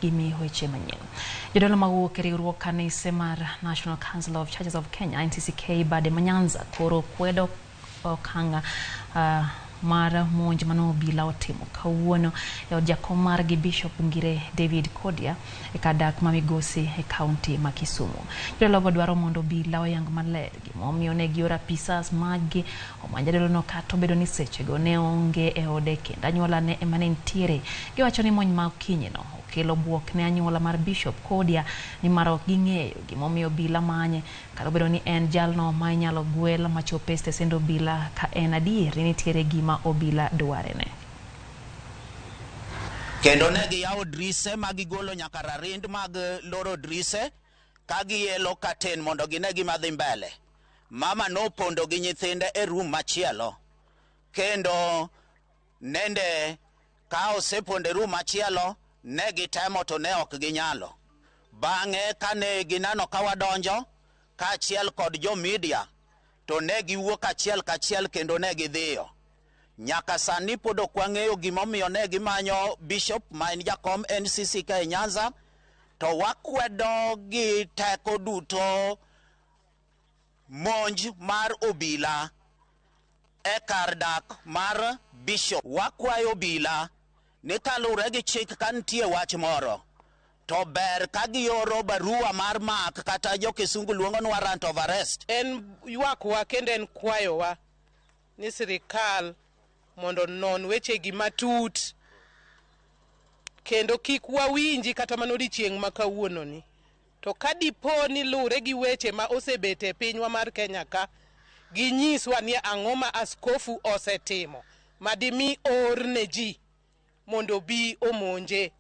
Gimi weche manyien. Jodolo mawuok e riwruok kanise mar National Council of Churches of Kenya NCCK bade ma Nyanza koro kwedo okang' mar monj mane obila otimo kawuono e od jakom margi Bishop Ngire David Kodia e kar dak ma Migosi e kaunti ma Kisumu. Jodologo dwaro mondo obila oyang maler gimomiyo ne gioro apisas maggi omany jadolono kata obedo ni sechego ne onge e ode kendo anyuolane ema ne nitiere. Giwacho ni monj ma okinyino okelo buok ne anyuola mar Bishop Kodia nimar ok ging'eyo gimomiyo obila manye kata obedo ni en jalno ma inyalo gwel machop e stesend obila ka en adier ni nitiere gima obila dwarene. Kendo ne giyawo drise ma gigolo nyaka rarind mag loro drise ka gielo katen mondo gine gima dhi mbele. Mama nopondo gi nyithinde e room machielo. Kendo nende ka osepondo e room machielo, ne gitemo to ne ok ginyalo. Bang'e kane gineno ka wadonjo kaachiel kod jo media, to ne giwuok achiel kachiel kendo ne gidhiyo. Nyaka sani pod ok wang'eyo gimomiyo ne gimanyo Bishop ma en jakom NCCK e Nyanza, to wakwedo gi teko duto monj mar obila e kar dak mar Bishop. Wakwayo obila ni kaluwore gi chik ka nitie wach moro, to ber ka gioro barua mar mak kata jo kisungu luongo ni warrant of arrest. En ywakwa kendo en kwayowa ni sirikal mondo onon wechegi matut kendo kik wawinji kata mana odiechieng' ma kawuononi. To ka dipo ni lure gi weche ma osebet e pinywa mar Kenya ka, ginyiswa ni ang'o ma askofu osetimo madimi or ne ji mondo obi omonje.